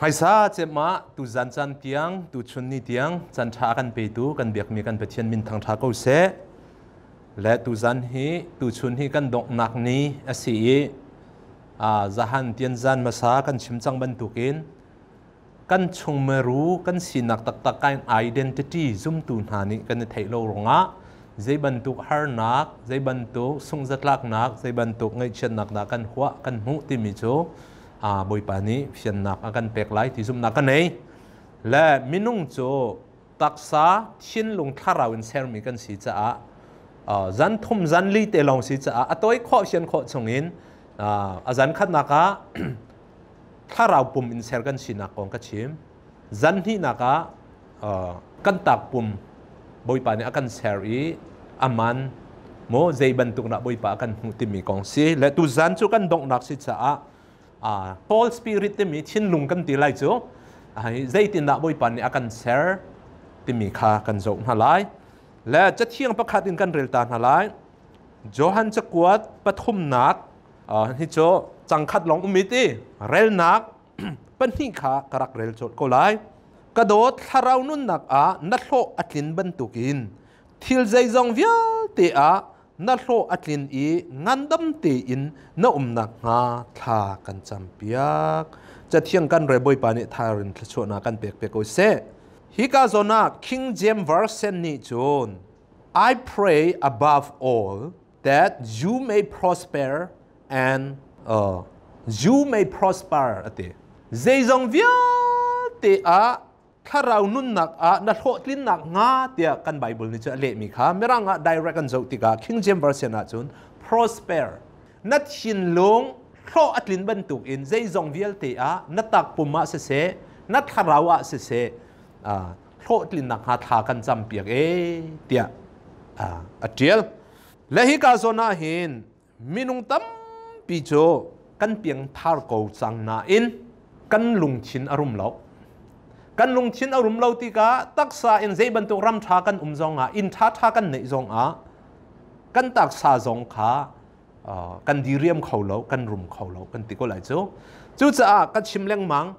Hmaisa cem ah tuzan caan tiang, tuchun ni tiang caan ṭha kan petu kan biakmi kan Pathian min thangṭha ko seh. Le tuzan hi tuchun hi kan donghnak ni a si i zahan tianzan hmasa kan chim cang bantukin kan chungmeru kan sinak taktak kan identity zumtu hna nih kan i theih lo ruangah zei bantuk harnak, zei bantuk sungzatlaknak, zei bantuk ngaihchiatnak dah kan huah, kan hmuh timi cu Bawipa nih fiannak a kan pek lai ti zumhnak ka nei. Le minung cu taksa, thinlung, thlarau in sermi kan si caah zan thum zan li te lawng si caah a tawi khawh sian khawh chungin a zan khatnak ah thlarau pum in ser kan sinak kong ka chim. Zan hnihnak ah kan tak pum Bawipa nih a kan ser i aman maw zei bantuk dah Bawipa a kan hmuh timi kong si. Le tu zan cu kan donghnak si caah Paul Spirit timi thinlung kan ti lai cu zeitindah Bawipa nih a kan ser timi kha kan zoh hna lai. Le cathiang pakhat in kan rel ta hna lai. Johan cakuat pathumnak hi cu cangkhat lawng um i ti relnak pahnih kha ka rak rel colh ko lai. Ka dawt, thlarau nunnak ah na hlawh a tlin bantukin thil zeizong vialte ah na hlawh a tlin i ngandam tein na um nakhnga thla kan campiak. Cathiang kan re Bawipa nih tharin thluachuahnak kan pek pe ko seh. Hika zawn ah King James Version nih cun I pray above all that you may prosper and you may prosper ati. Zeizong vialte ah thlarau nunnak ah na hlawhtlinnak hnga tiah kan Bible nih cu a lehmi kha Mirang ah direct an zoh tikah King James Version ahcun prosper, na thinlung hlawh a tlin bantuk in zeizong vialte ah na takpum ah siseh, na thlarau ah siseh, hlawhtlinnak hnga thla kan campiak e tiah a ṭial. Le hika zawn ah hin minung tampi cu kan piangthar ko cang nain kan lungthin a rum lo. Kan lungthin a rum lo tikah taksa in zei bantuk ram ṭha kan um zongah, inn ṭha ṭha kan neih zongah kan taksa zong kha kan diriam kho lo, kan rum kho lo kan ti ko lai cu. Cucaah ka chim lengmang,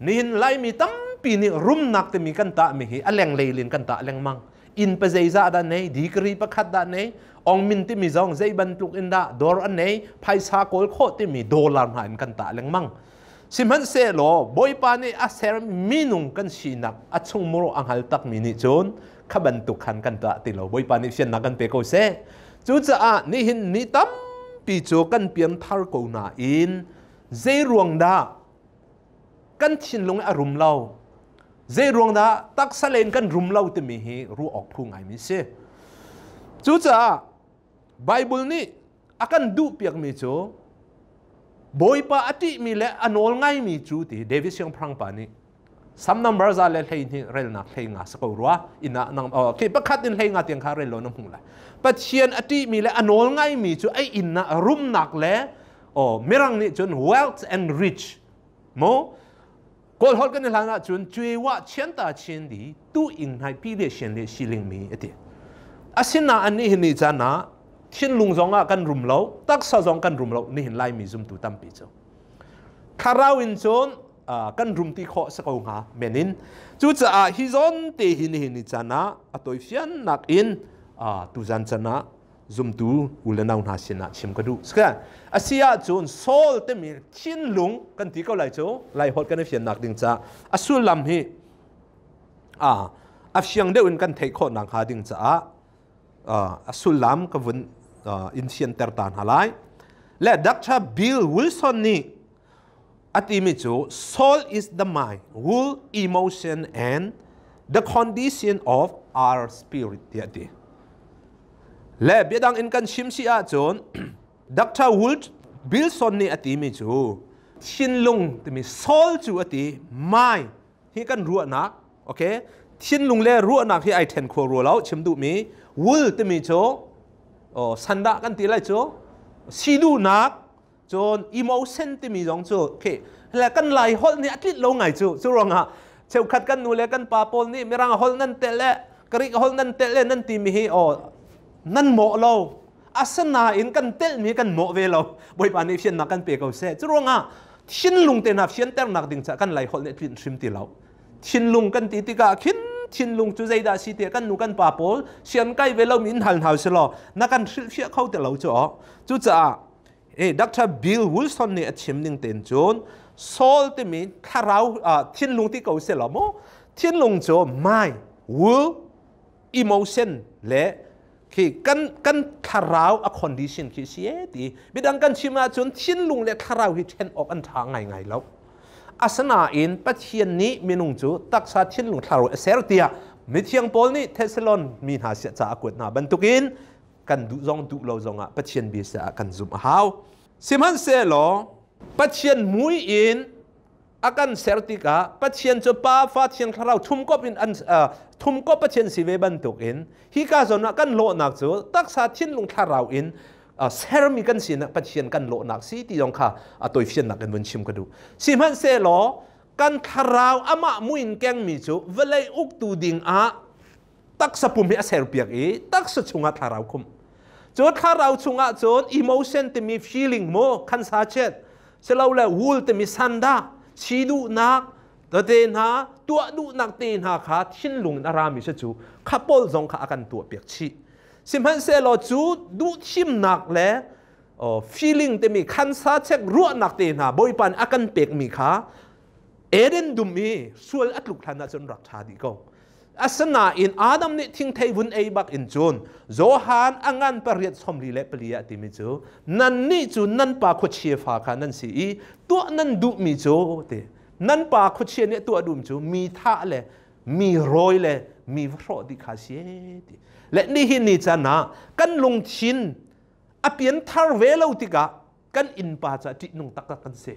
nihin Laimi tampi nih rumnak timi kan tahmi hi a lenglei in kan tah lengmang. Inn pa zeizah dah nei, degree pakhat dah nei, ongmin timi zong zei bantuk in dah dawr an nei, phaisa kawl khawh timi dollar hna in kan tah lengmang. Sihmanhsehlaw Bawipa nih a ser minung kan sinak a chungmuru a hngal takmi nih cun kha bantuk khan kan tah ti lo. Bawipa nih fiannak kan pe ko seh. Cucaah nihin ni tampi cu kan pianthar ko nain zei ruang dah kan thinlung a rum lo, zei ruang dah taksa len kan rum lo timi hi ruah awk phu ngaimi si. Cucaah Bible nih a kan duh piakmi cu Bawipa a ṭihmi le a nawl ngaimi cu ti David siangpahrang pa nih Sam number 112 relnak 15 sa ko rua ina nang okay pakhat in 15 tiang kha rel lo na hmuh lai. Pathian a ṭihmi le a nawl ngaimi cu ai inn ah rumnak le oh mirang nih cun wealth and rich mo kawl holh kan i hlan ahcun cuiwa chianta chin di tu ing hnai pi le sian le siling mi ati. Asina an nih hin ni caan ah thinlung zong ah kan rum lo, taksa zong kan rum lo. Nihin Laimi zumtu tampi cu thlarau in cun kan rum ti khawh sa ko hnga menin. Cucaah hi zawn te hi nihin ni caan ah a tawifiannak in tuzan chan ah zumtu u le nau hna sinah chim ka duh. Asi ahcun soul timi thinlung kan ti ko lai cu lai holh kan i fiannak ding ca a sullam hi a fiang deuh in kan theih khawh nak hnga ding caah a sullam ka vun in fianter ta hna lai. Le Dr. Bill Wilson nih a timi cu soul is the mind, will, emotion and the condition of our spirit tiah ti. Le biadang in kan chim si ahcun Dr. Wood Wilson nih a timi cu thinlung timi soul cu a ti, mind hi kan ruahnak, okay, thinlung le ruahnak hi ai then kho rua lo. Chim duhmi will timi cu oh, sandah kan ti lai cu si duhnak, cun emotion timi zong cu okay le kan Lai holh nih a tlinh lo ngai cu. Cu ruangah cheukhat kan nu le kan pa pawl nih Mirang holh nan telh le Greek holh nan telh le nan timi hi oh nan mawh lo. Asinain kan telhmi kan mawh ve lo. Bawipa nih fiannak kan pe ko seh. Cu ruangah Thinlung te hna fianternak ding ca kan Lai holh nih tlinh hrim ti lo. Thinlung kan ti tikah khin thinlung cu zeidah si tiah kan nu kan pa pawl sian kai ve lomi in hal hna usih na kan hrilhfiah kho ti lo cu. Cucaah Dr. Bill Wilson nih a chim ning tein cun soul timi thlarau thinlung ti ko seh law mu, thinlung cu mind, will, emotion le khi kan thlarau a condition khi si e ti. Midang kan chim ahcun thinlung le thlarau hi then awk an tha ngaingai lo. Asinain Pathian nih minung cu taksa, thinlung, thlarau a ser tiah mithiang Paul nih Thessalon mi hna sia ca a kuat hna bantukin kan duh zong duh lo zongah Pathian bia ah kan zumh a hau. Sihmanhsehlaw Pathian mui in a kan ser tikah Pathian cu Pa, Fa, Thiang Thlarau thumkop in an thumkop Pathian si ve bantukin hika zawn ah kan lawhnak cu taksa, thinlung, thlarau in sermi kan sinak Pathian kan lawhnak si ti zong kha a tawifiannak in vun chim ka duh. Sihmanhsehlaw kan thlarau amah muin kengmi cu vawlei uktu ding ah taksa pum hi a serpiak i taksa chungah thlarau khum. Cu thlarau chungah cun emotion timi feeling mu khan sa chet silole wool timi sanda si duhnak te hna, tuah duhnak te hna kha thinlung in a rami si cu kha pawl zong kha a kan tuah piak chih. Sihmanhsehlaw cu duhthimnak le feeling timi khansa chek ruahnak te hna Bawipa nih a kan pekmi kha Eden dum i sual a tluk hlan ahcun rak ṭha dih ko. Asinain Adam nih thingthei vun ei bak in cun Johan a ngan 8:44 ah timi cu nannih cu nan pa khuachia fa kha nan si i tuah nan duhmi cu ti, nan pa khuachia nih tuah duhmi cu mi thah le mi rawi le mi va hrawh dih kha si ti. Le nihin ni caan ah kan lungthin a pian thar ve lo tikah kan innpa ca ṭihnung taktak kan si.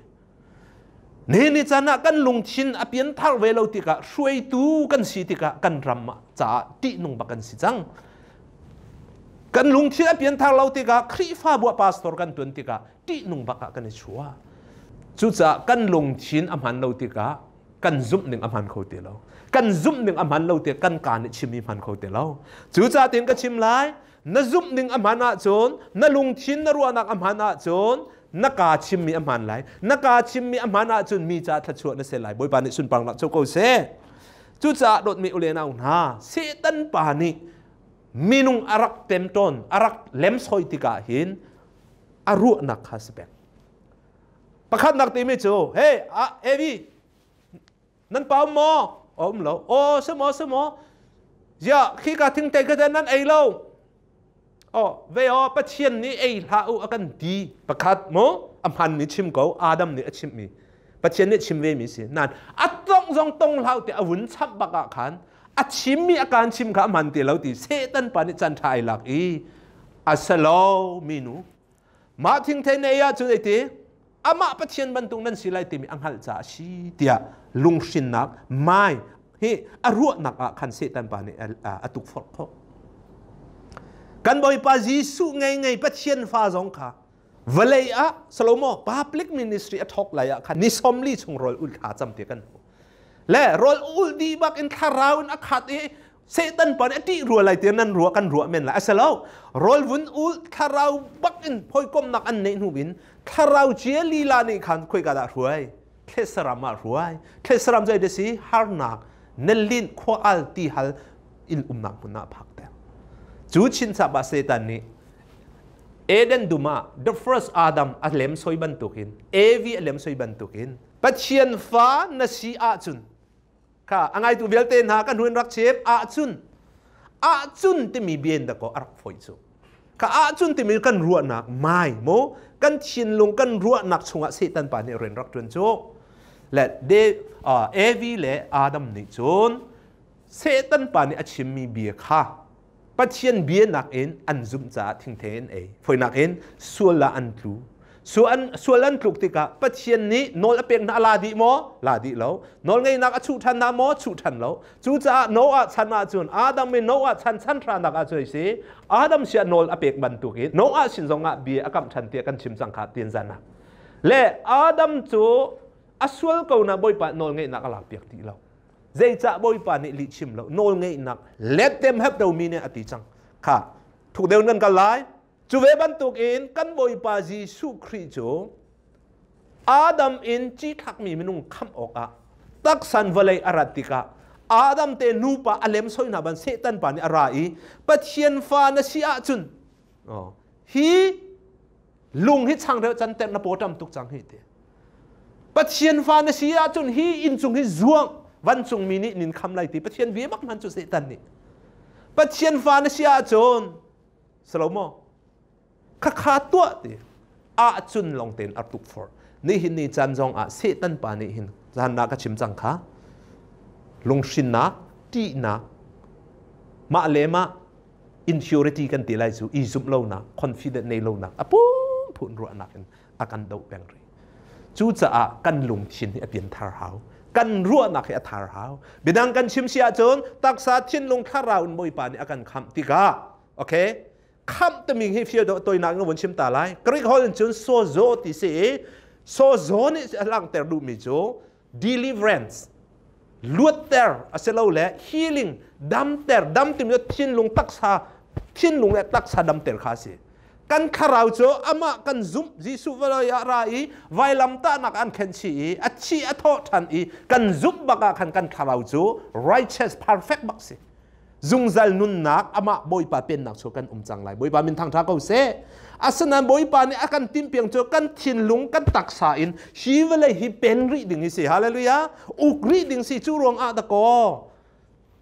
Ni ni caan ah kan lungthin a pian thar ve lo tikah, hruaitu kan si tikah kan ram caah ṭihnung bak kan si cang. Kan lungthin a pian thar lo tikah, Khrihfabu ah pastor kan tuan tikah ṭihnung bak ah kan i chuah. Cucaah kan lungthin a hman lo tikah kan zumh ning a hman kho ti lo. Kan zumh ning a hman lo tikah kan kaa nih chimmi hman kho ti lo. Cucaah tin ka chim lai, na zumh ning a hman ahcun, na lungthin na ruahnak a hman ahcun na kaa chimmi a hman lai. Na kaa chimmi a hman ahcun mi ca thluachuah na si lai. Bawipa nih sunparnak co ko seh. Cucaah dawtmi u le nau hna, Satan pa nih minung a rak temtawn, a rak lemsoi tikah hin a ruahnak kha si pek. Pakhatnak timi cu, hey, Evi, nan pa um maw? Um lo. Oh, si maw, si maw? Ziah, khi ka thingthei kha nan ei lo. Oh, ve oh, Pathian nih ei hlah u a kan ti. Pakhat mo, a hman mi chim ko, Adam nih a chimh mi. Pathian nih chim ve mi si. Nan a tong zong tong hlah te a vun chap bak ah khan a chim mi a kan chim kha a hman ti lo ti Satan pa nih chan tha ai lak i asalo mi nu mah thingthei na ei ahcun ei ti amah Pathian bantuk nan si lai timi a hngalh caah a si tiah lunghrinnak mai hi a ruahnak ah khan Satan pa nih a tukforh khawh. Kan Bawipa Jesuh ngei ngei Pathian fa zong kha vawlei ah Salomo public ministry a thawk lai ah khan ni 40 chung rawl ul thla cam ti kan hmu. Le rawl ul dih bak in thlarau in a khat i Satan pa nih a ṭih rua lai tiah nan ruah kan ruah men lai. A si lo. Rawl vun ul thlarau bak in hawikomnak an neih hnu in thlarau cia lila nih khan khoika dah hruai? Thlesaram ah hruai. Thlesaram zei da si? Harnak, na linh, khua al, ti hal in umnak hmun ah phak ter. Cu chinchap ah Satan nih Eden dum ah the first Adam a lem soi bantukin, Evi a lem soi bantukin Pathian fa na si ahcun kha a ngaitu vialte hna kan hun rak chim ahcun, ahcun timi bien da ko a rak foi cu kha ahcun timi kan ruahnak mai mo kan thinlung kan ruahnak chungah Satan pa nih rian rak tuan cu le de Evi le Adam nih cun Satan pa nih a chimmi bia kha Pathian bia nakin an zumh caah thingthei an ei. Foinak in sual ah an tlu. Sual an tluk tikah Pathian nih nawl a pek hna la dih maw? La dih lo. Nawl ngeihnak a chuh ṭhan hna maw? Chuh ṭhan lo. Cucaah Noah chan ahcun Adam in Noah chan chan hranak ahcun si Adam sia nawl a pek bantukin Noah sin zongah bia a kamh ṭhan tiah kan chim cang kha tin zan ah. Le Adam cu a sual ko na Bawipa nawl ngeihnak a lak piak dih lo. Zeicah Bawipa nih lih chim lo nawlngeihnak let them have dominion a ti cang kha thuk deuh nan kal lai. Cu ve bantukin kan Bawipa Jesuh Khrih cu Adam in ci thlakmi minung khamh awkah taksan vawlei a rat tikah Adam te nupa a lem soi hna ban Satan pa nih a ra i Pathian fa na si ahcun hi lung hi changreu canter na paw tam tuk cang hi ti. Pathian fa na si ahcun hi inn cung hi zuang vancungmi nih nin kham lai ti. Pathian bia bak hman cu Satan nih. Pathian fa na si ahcun Salomo khakha tuah ti ahcun lawng tein a tuk for. Nihin ni caan zong ah Satan pa nih hin zan ka chim cang kha lunghrinnak, ṭihnak, mah le mah inferiority kan ti lai cu, i zumh lonak, confident nei lonak, a pum ruahnak in a kan doh peng rih. Cucaah kan lungthin hi a pianthar hau, kan ruahnak hi a thar hau. Bidang kan chim si ahcun taksa, thinlung, thlarau in Bawipa nih a kan khamh tikah, okay, khamh timi hi fial dawh toinak in vun chim ta lai. Greek holh in cun sozo ti si i sozo nih a langhter duhmi cu deliverance, luatter asilole healing, damter. Dam timi cu thinlung, taksa, thinlung le taksa damter kha a si. Kan thlarau cu amah kan zumh, Jesuh vawlei ah ra i vailamtahnak an khenh chih i a thi a thawh ṭhan i kan zumh bak ah khan kan thlarau cu righteous, perfect bak si. Zungzal nunnak, amah Bawipa pennak cu kan um cang lai. Bawipa min thangṭha ko seh. Asinain Bawipa nih a kan timhpiang cu kan thinlung, kan taksa in hi vawlei hi pen rih ding hi si. Hallelujah. Uk rih ding si. Cu ruang ah dakaw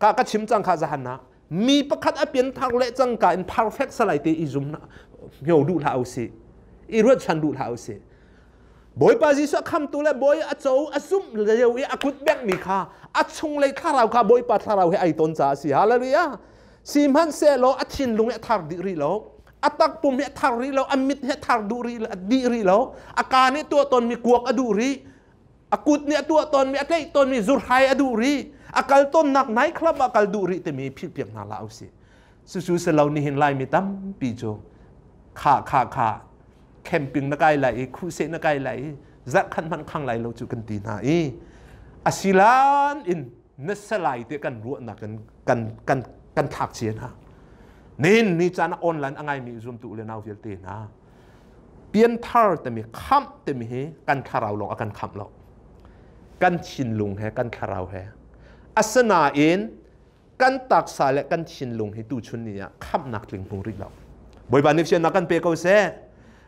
ka ka chim cang kha zahan ah mi pakhat a pianthar le cangka in perfect salai te i zum hmio duh hlah usih, i ruatchan duh hlah usih. Bawipa Jesuh a khamtu le Bawi a co a zumh lio i a kut bengmi kha a chunglei thlarau kha Bawipa thlarau he ai ton caah a si. Hallelujah. Sihmanhsehlaw a thinlung hi a thar dih rih lo. A takpum hi a thar rih lo. A mit hi a thar duh rih dih rih lo. A kaa nih tuah tawnmi kuak a duh rih. A kut nih a tuah tawnmi, a tlaih tawnmi zurhai a duh rih. A kal tawnnak night club ah kal duh rih timi philhpiak hna hlah usih. Cucu si lo, nihin Laimi tampi cu kha kha kha camping na kai lai i khuhseh na kai lai i zarh khat hmanh khang lai lo cu kan ti hna i asilan in na salai te kan ruahnak in kan kan kan thlak cia hna. Nihin ni caan ah online a ngaimi zumtu le nau vialte hna, pianthar timi, khamh timi hi kan thlarau lawng a kan khamh lo, kan thinlung he kan thlarau he. Asinain kan taksa le kan thinlung hi tuchun ni ah khamhnak tling hmu rih lo. Bawipa nih siannak kan pe ko seh.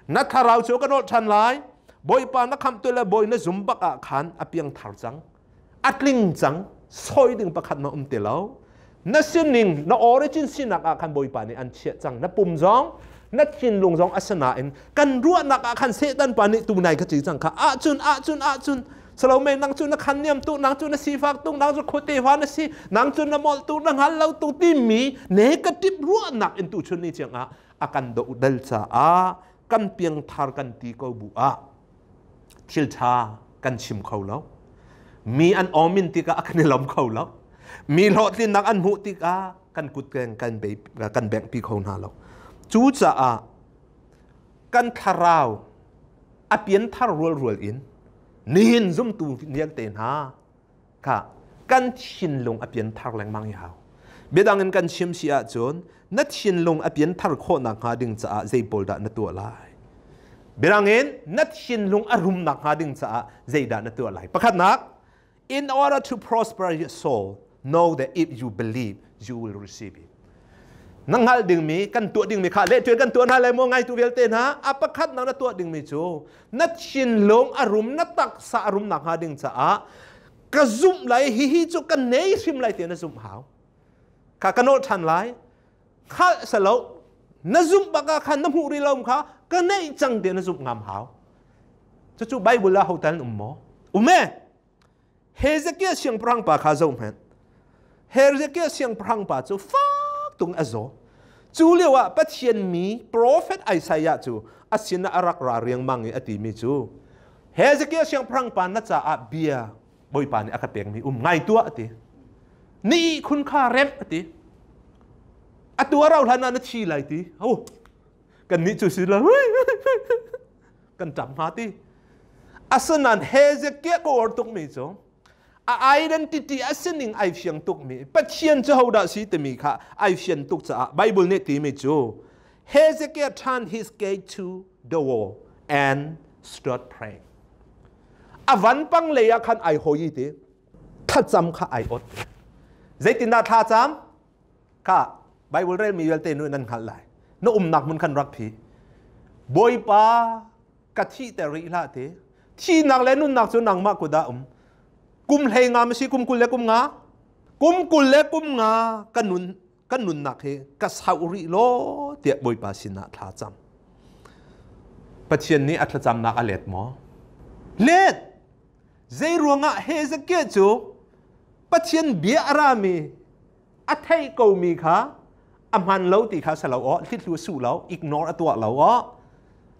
Na thlarau cu kan olh ṭhan lai. Bawipa na khamhtu le Bawi na zum bak ah khan a piang thar cang, a tling cang, soi ding pakhat ma um ti lo. Na sining, na origin sinak ah khan Bawipa nih an chiah cang, na pum zong na thinlung zong. Asinain kan ruahnak ah khan Satan pa nih tunai ka ci cang kha ahcun ahcun ahcun Salome, nang cu na khan niam tu, nang cu na sifak tu, nang cu khuate hwa na si, nang cu na molh tu, na hngal lo tu timi negative ruahnak in tu chun ni chiang ah a kan do dal caah kan piangthar kan ti ko bu ah thil tha kan chim kho lo. Mi an omin tikah a kan i lom kho lo. Mi hlawhtlinnak an hmuh tikah kan kut kan be kan bengh pi kho hna lo. Cucaah kan thlarau a pianthar rual rual in nihin zumtu vialte hna kha kan thinlung a pianthar lengmang hi hau. Biadang in kan chim si ahcun na thinlung a pianthar khawh nakhnga ding caah zei pawl dah na tuah lai? Biadang in na thinlung a rum nakhnga ding caah zeidah na tuah lai? Pakhatnak, in order to prosper your soul, know that if you believe, you will receive it. Na hngalh dingmi, kan tuah dingmi kha le kan tuah hna lai maw, ngaitu vialte hna? A pakhat na tuah dingmi cu na thinlung a rum, na taksa a rum nak hnga ding caah ka zumh lai, hihi cu ka nei hrim lai ti na zumh hau. Kha ka nawl ṭhan lai. Hngalh salo, na zumh bak ah khan na hmuh rih lo kha ka neih cang ti na zumh ngam hau. Cucu Bible ah hotel um maw? Um e. Hezekiah siangpahrang pa kha zoh hmanh. Hezekiah siangpahrang pa cu fak tung a zaw. Cu lio ah Pathian mi profet Isaiah cu a sinah a rak ra riangmang i a timi cu, Hezekiah siangpahrang pa, na caah bia Bawipa nih a ka pekmi um, ngai tuah, a ti. Ni khun kha remh, a ti. Atu a rau hlan ah na thi lai, ti. Oh, kan nih cu si lo, kan ṭap hnga ti. Asinain Hezekiah ka uar tukmi cu a identity, a sining ai fiang tukmi, Pathian cu hodah si timi kha ai fian tuk caah Bible nih timi cu, Hezekiah turned his gaze to the wall and stood praying. A vanpang lei ah khan ai hoi ti. Thlacam kha ai ot. Zeitindah thlacam? Kha Bible rel mi vialte nu nan hngalh lai. Na umnak hmun khan rak phi. Bawipa ka thih ter rih hlah ti. Thihnak le nunnak cu nangmah kut ah um. Kum hlei nga ma si kum 20 le kum nga? Kum 20 le kum nga ka nun kan nunnak hi ka sauh rih law tiah Bawipa sinah thla cam. Pathian nih a thlacamnak a let maw? Let! Zei ruangah Hezekiah cu Pathian bia a rami a theih komi kha a hman lo ti kha sa lo aw hlithlu su lo ignore a tuah lo aw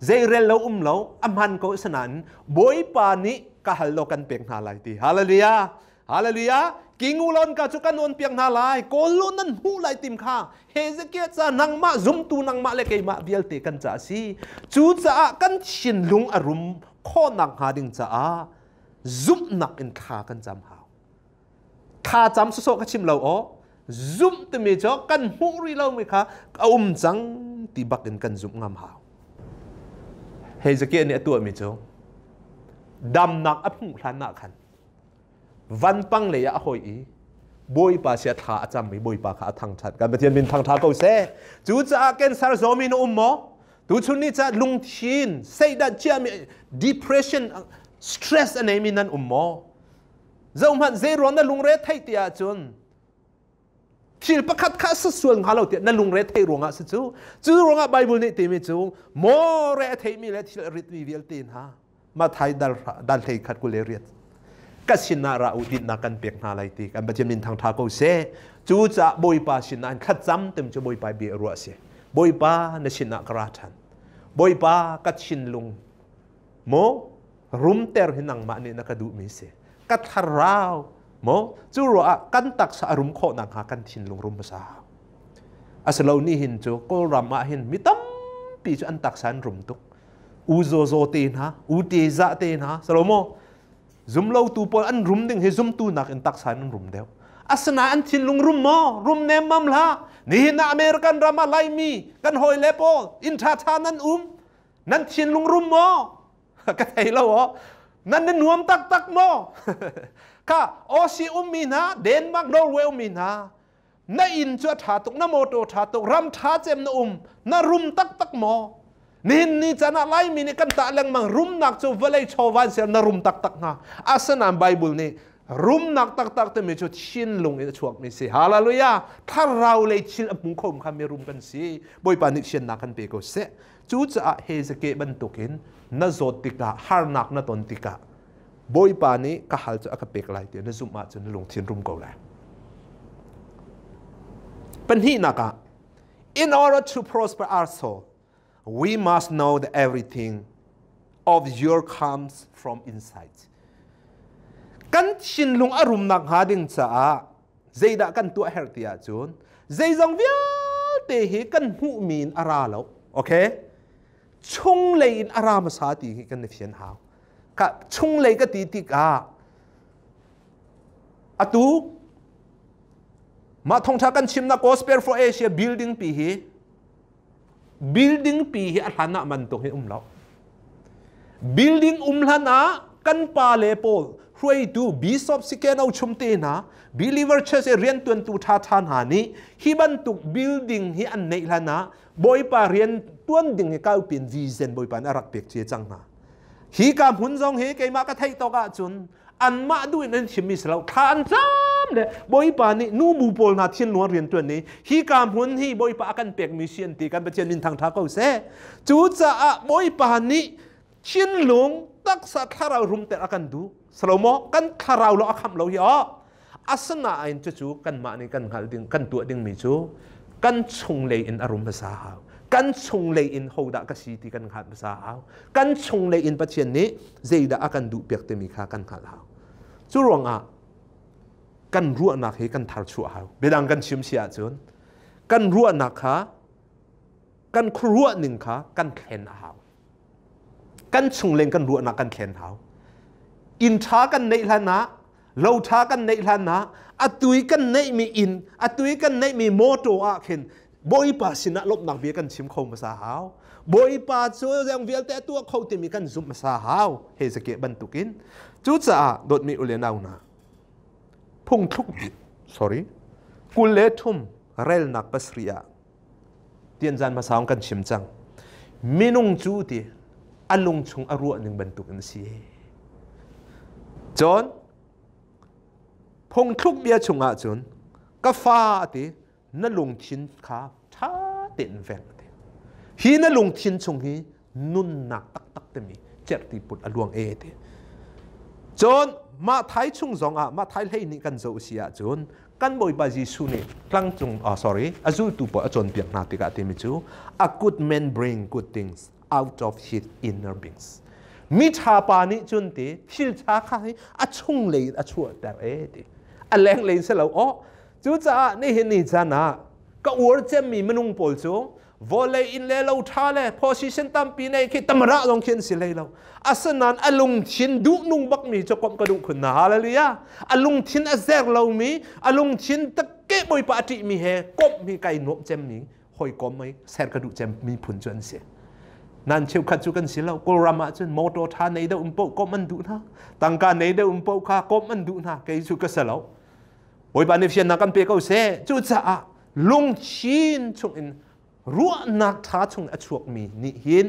zeirel lo um lo a hman ko sanain Bawipa nih ka hal lo kan pek hna lai ti. Hallelujah! Hallelujah! Kingulon ka cu kan on piak hna lai. Kawl nan hmuh lai tim kha. Hezekiah ca nangmah zumtu nangmah le keimah vialte kan ca si. Cu caah kan thinlung a rum khawhnak hnga ding caah zumhnak in thla kan cam hau. Thla cam sawsawh ka chim lo aw. Zumh timi cu kan hmuh rih lomi kha a um cang ti bak in kan zumh ngam hau. Hezekiah nih a tuahmi cu damnak a hmuh hlan ah khan vanpang lei ah a hoi i Bawipa sia thla a cam i Bawipa kha a thangṭhat. Kan Pathian min thangṭha ko seh. Cucaah cancer zawmi na um maw? Tuchun ni ca lungthin seidah ciami depression stress a neimi nan um maw? Zohhmanh zei ruang na lungre theih ti ahcun thil pakhat kha sa sual hnga lo tiah na lungre theih ruangah si cu. Cu ruangah Bible nih timi cu maw re a theimi le thil a ritmi vialte hna Mathai dal dal hlei khat kul le riat ka sinah ra u dinnak kan pek hna lai ti kan Pathian min thangtha ko seh. Cu caah Bawipa sinah in thlacam tim cu Bawipa bia ruah si. Bawipa, na sinah ka ra ṭhan. Bawipa, ka thinlung mo rumter hi nangmah nih na ka duhmi si. Ka thlarau mo cu ruah kan taksa a rum khawh nakhnga kan thinlung rum hmasa. Asilo ni hin cu Kawlram ah hin mi tampi cu an taksa an rum tuk. U zaw te hna, u te za te hna, salomo zumlo tu pawl an rum ding hi zumtu nak in taksa in an rum deuh. Asina an thinlung rum maw? Rum nem mam hlah. Nihin ah American ram ah Laimi kan hawi le pawl inn ṭha ṭha nan um. Nan thinlung rum maw? Ka thei lo aw. Nan ni nuam taktak maw? Ka Aussie ummi hna, Denmark, Norway ummi hna, na inn cu a ṭha tuk, na motor ṭha tuk, ram ṭha cem na um, na rum taktak maw? Nihin ni caan ah Laimi nih kan tah lengmang rumnak cu vawlei chawva in ser na rum taktak hnga. Asinain Bible nih rumnak taktak timi cu thinlung in a chuakmi si. Hallelujah! Thlarau lei thil a hmu kho kha mi rum kan si. Bawipa nih siannak kan pe ko seh. Cucaah Hezekiah bantukin na zawt tikah, harnak na ton tikah Bawipa nih ka hal cu a ka pek lai ti na zumh ahcun na lungthin rum ko lai. Pahnihnak ah, in order to prosper our soul, we must know that everything of your comes from inside. Kan thinlung a rumnak hnga ding caah zeidah kan tuah herh ti ahcun zeizong vialte hi kan hmuhmi in a ra lo. Okay? Chunglei in a ra hmasa ti hi kan i fian hau. Ka chunglei ka ti tikah atu mah thongtha kan chimnak Gospel for Asia building pi hi building pi hi a hlan ah man tuk hi um lo. Building um hlan ah kan pa le pawl hruaitu bishop sikeno chumte hna believer church i riantuantu tha tha hna nih hi bantuk building hi an neih hlan ah Bawipa rian tuan ding hi kaupin vision Bawipa nih a rak pek cia cang hna. Hi ka hmun zong hi keimah ka theih tawk ahcun anmah duh in an chimmi si lo, thla an cam le Bawipa nih nu bu pawl hna thinlung rian tuan ni hi ka hmun hi Bawipa a kan pekmi si an ti. Kan Pathian min thangtha ko seh. Cucaah Bawipa nih thinlung taksa thlarau rumter a kan duh salomo kan thlarau lo a khamh lo hi aw. Asinain cucu kanmah nih kan hngalh ding, kan tuah dingmi cu kan chunglei in a rum hmasa hau. Kan chunglei in hodah ka si ti kan hngalh hmasa hau. Kan chunglei in Pathian nih zeidah a kan duh piak timi kha kan hngalh hau. Cu ruangah kan ruahnak hi kan thar chuah hau. Biadang kan chim si ahcun kan ruahnak kha, kan khuaruah ning kha kan thlen a hau. Kan chungleng kan ruahnak kan thlen hau. Inn ṭha kan neih hlan ah, lo ṭha kan neih hlan ah, atui kan neihmi inn, atui kan neihmi motor ah khin. Bawipa sinah lawmhnak bia kan chim kho hmasa hau. Bawipa cu zeizong vialte a tuah kho timi kan zumh hmasa hau. Hezekiah bantukin. Cucaah dawtmi u le nau hna, phungthluk sorry 23 relnak 7 ah tianzan hmasa kan chim cang. Minung cu ti a lung chung a ruah ning bantuk in si. Cun phungthluk bia chungah cun ka fa ti na lungthin kha ṭha tein veng ti. Hi na lungthin chung hi nunnak taktak timi cerhti put a luang e ti. Cun mah thai chung zong ah mah thai hlei nih kan zoh si ahcun kan Bawipa Jesuh nih tlangcung oh sorry a zultu pawl a cawnpiak hna tikah timi cu a good man bring good things out of his inner beings. Mi ṭha pa nih cun ti thil ṭha kha hi a chung lei in a chuahter e ti. A leng lei in si lo aw. Cucaah nihin ni caan ah ka uar cemmi minung pawl cu vawlei in le lo ṭha le position tampi nei khi tamara zong khi an si hlei lo. Asinain a lungthin duhnung bakmi cu komh ka duh khun na. Hallelujah. A lungthin a zer lomi, a lungthin takke Bawipa a ṭihmi he komh hi kai nuamh cemmi hawikom mei ser ka duh cem miphun cu an si. Nan cheukhat cu kan si lo. Kawlram ah cun motor ṭha nei deuh um paoh komh an duh hna. Tangka nei deuh um paoh kha komh an duh hna. Kei cu ka si lo. Bawipa nih fiannak kan pe ko seh. Cucaah lungthin chungin ruahnak ṭha chung a chuakmi nih hin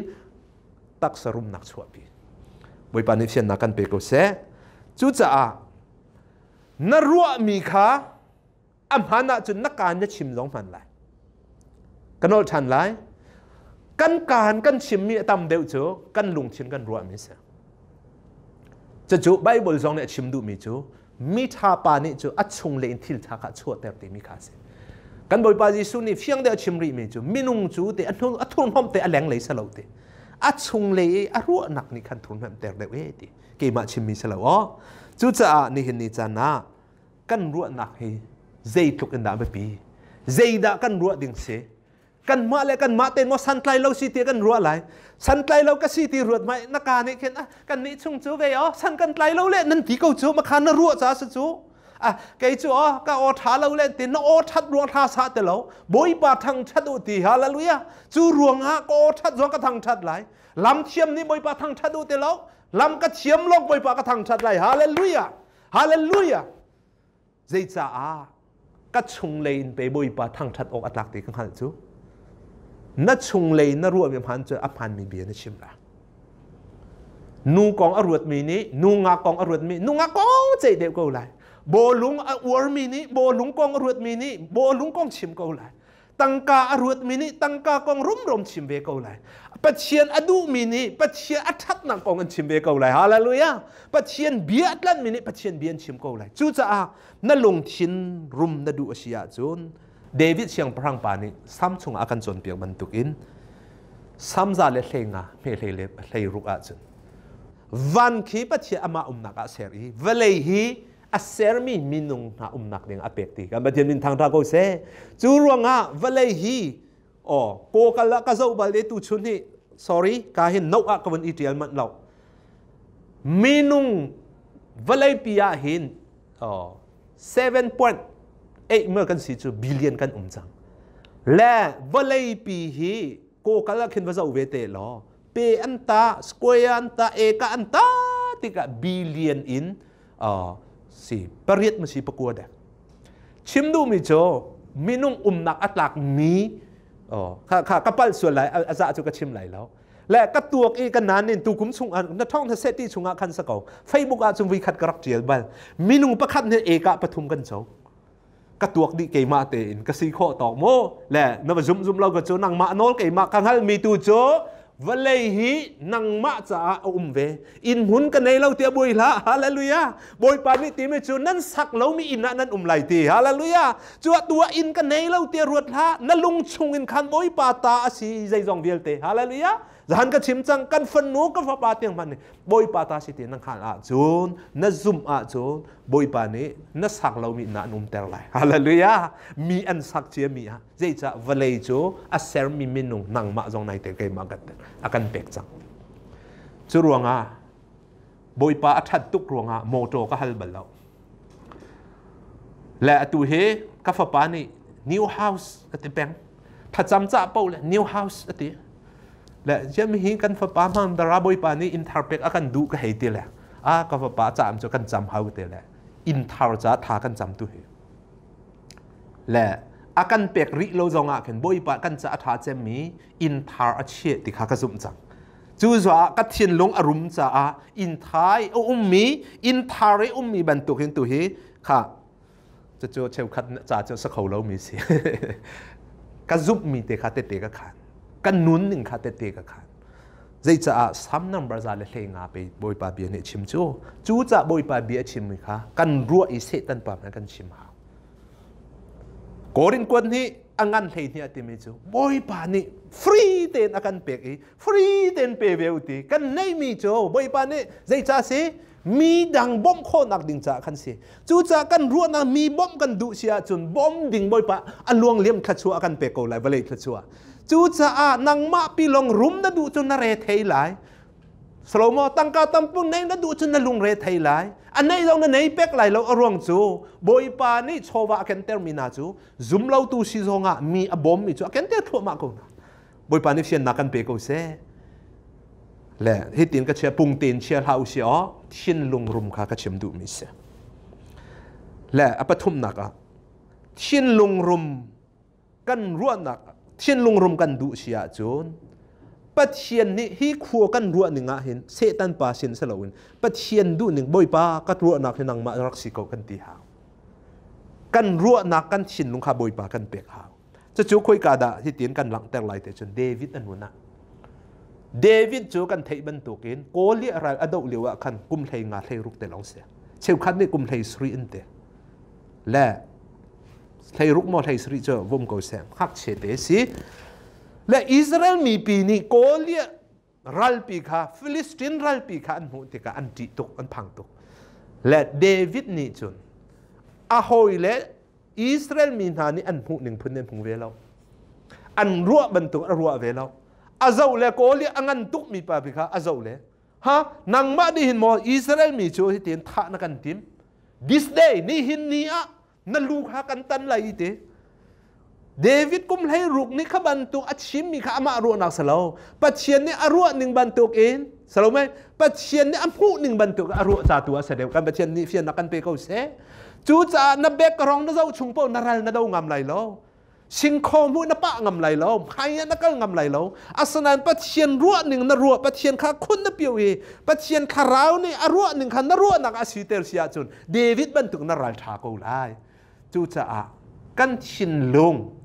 taksa rumnak chuahpi. Bawipa nih fiannak kan pe ko seh. Cucaah na ruahmi kha a hmaan ahcun na kaan na chim zong hman lai. Ka nolh ṭhan lai. Kan kaan kan chimmi a tam deuh cu kan lungthin kan ruahmi a si. Cucu Bible zong nih a chim duhmi cu mi ṭha pa nih cu a chung le in thil ṭha kha a chuahter timi kha a si. Kan Bawipa Jesuh nih fiang deuh a chim rihmi cu minung cu te a thurhnawm te a lenglei si lo te a chunglei i a ruahnak nih khan thurhnawmter deuh e ti keimah chimmi si lo aw. Cucaah nihin ni caan ah kan ruahnak hi zeitluk in dah biapi zeidah kan ruah ding si kanmah le kanmah tein maw santlai lo si ti kan ruah lai santlai lo ka si ti ruat mai na ka nih khin ah kan nih chung cu ve oh san kan tlai lo le nan ti ko cu makha na ruah ca si cu ah kei cu oh ka aw tha lo le ti na aw that ruang tha sa te lo Bawipa thang that u ti hallelujah cu ruang ah ka aw that zong ka thang that lai lam thiam nih Bawipa thang that u ti lo lam ka thiam lok Bawipa ka thang that lai hallelujah Hallelujah! Zeicaah ka chunglei in pe Bawipa thangṭhat awk a tlak ti ka hngalh cu. Na chunglei na ruahmi hmaan cu a hmaanmi bia na chim la. Nu kong a ruatmi nih nu ngak kong a ruatmi nungak kong ceih deuh ko lai. Bawlung a uarmi nih bawlung kong a ruatmi nih bawlung kong chim ko lai. Tangka a ruatmi nih tangka kong rumrom chim ve ko lai. Pathian a duhmi nih Pathian a ṭhatnak kong an chim ve ko lai. Hallelujah. Pathian bia a tlanhmi nih Pathian bia an chim ko lai. Cucaah na lungthin rum na duh a si ahcun David siangpahrang pa nih Sam chungah a kan cawnpiak bantukin Sam 115 hme hlei le 16 ahcun van khi Pathian amah umnak ah ser i vawlei hi a sermi minung hna umnak ding a pek ti kan Pathian min thangṭha ko seh. Cu ruangah vawlei hi aw kawkal ah ka zoh bal e tu chun hi sorry ka hin no ah ka vun i ṭial manh lo. Minung vawlei pi ah hin 7.8 mil kan si cu billion kan um cang. Le vawlei pi hi kawkal ah khin va zoh ve te law pe an ta square an ta eka an ta tikah billion in si pariat ma si pakua dek chim duhmi cu minung umnak a tlak mi kha kha ka palh sual lai a za cu ka chim lai lo le ka tuak i ka nan in tukum chung na thong na seti chungah khan sa ko Facebook ah cun vui khat ka rak tial bal minung pakhat nih eka pathum kan co ka tuak dih keimah tein ka si khawh tawk mu le na va zum zum lo ka cu nangmah nawl keimah ka hngal mi tu cu vawlei hi nangmah caah a um ve inn hmun ka nei lo tiah buai hlah hallelujah Bawipa nih timi cu nan sak lomi inn ah nan um lai ti hallelujah cu ah tu ah inn ka nei lo tiah ruat hlah na lung chung in khan Bawipa ta a si zeizong vialte hallelujah Zahan ka chim cang kan fanu ka fapa tiang hmanh nih Bawipa ta si ti na hngalh ahcun na zumh ahcun Bawipa nih na sak lomi na an umter lai. Hallelujah! Mi an sak cia mi ah zeicah vawlei cu a sermi minung nangmah zong nai tel keimah kan a kan pek cang. Cu ruangah Bawipa a ṭhat tuk ruangah motor ka hal bal lo. Le atu hi ka fapa nih new house a ti peng. Thlacam ca po le new house ati. Le ziam hi kan fapa hmang dara Bawipa nih inn thar pek a kan duh ka hei ti le a ka fapa caam cu kan cam hau te le inn thar ca tha kan cam tu hi. Le a kan pek rih lo zong ah khin Bawipa kan ca a ṭha cemmi inn thar a chiah ti kha ka zumh cang. Cu caah ka thinlung a rum caah inn thai a ummi inn thar i ummi bantukin tu hi kha cucu cheukhat ca cu sa kho lomi si. Ka zumhmi te kha tete ka khan. Ka nun ning kha tete ka khan. Zeicaah Psalm number 115 pe Bawipa bia nih chim cu cu ca Bawipa bia a chimmi kha kan ruah i Satan pa kan chim hau. Korin kuan nih a ngan hlei hnih a timi cu Bawipa nih free tein a kan pek i free tein pe ve u ti kan neimi cu Bawipa nih zeica si mi dang bawmh khawhnak ding caah khan si. Cucaah kan ruahnak mi bawmh kan duh si ahcun bawm ding Bawipa a luang liam thluachuah a kan pek ko lai vawlei thluachuah. Cucaah nangmah pilong rum na duh cu na re thei lai. Salomo tangka tampung nei na duh cun na lungre thei lai. A nei zong na nei pek lai lo a ruang cu Bawipa nih chawva a kenter mi hna cu zum lotu si zongah mi a bawm mi cu a kenter thluahmah ko hna. Bawipa nih fiannak kan pe ko seh. Le hitin ka chia pung tein chia hlah u si aw thinlung rum kha ka chim duh mi si. Le a pathumnak ah thinlung rum kan ruahnak thinlung rum kan duh si ahcun Pathian nih hi khua kan ruah ning ah hin Satan pa sin si loin Pathian duh ning Bawipa ka ruahnak hi nangmah rak si ko kan ti hau. Kan ruahnak kan thinlung kha Bawipa kan pek hau. Cucu khoika dah hitin kan langhter lai te cun David a nun ah David cu kan theih bantukin Goliath ral a doh lio ah khan kum 15 16 te lawng si. Cheukhat nih kum 17 in te. Le 16 maw 17 cu vum ko seh ngakchia te si le Israel mipi nih Goliath ralpi kha Philistine ralpi kha an hmuh tikah an ṭih tuk an phang tuk le David nih cun a hawi le Israel mi hna nih an hmuh ning phun an hmu ve lo an ruah bantuk a ruah ve lo a zoh le Goliath a ngan tuk mi pa kha a zoh le ha nangmah nih hin maw Israel mi cu hitin thah na kan tim this day ni hin ni ah na lu kha kan tan lai te David kum 16 nih kha bantuk a chimmi kha amah ruahnak si lo Pathian nih a ruah ning bantuk in si lo mei Pathian nih a hmuh ning bantuk a ruah ca tu ah si deuh kan Pathian nih fiannak kan pe ko seh cucaah na background na zoh chung paoh na ral na do ngam lai lo singkhaw hmuh na pah ngam lai lo hmai ah na kal ngam lai lo asinain Pathian ruah ning na ruah Pathian kha khun na pio i Pathian thlarau nih a ruah ning kha na ruahnak a siter si ahcun David bantuk na ral ṭha ko lai cucaah kan thinlung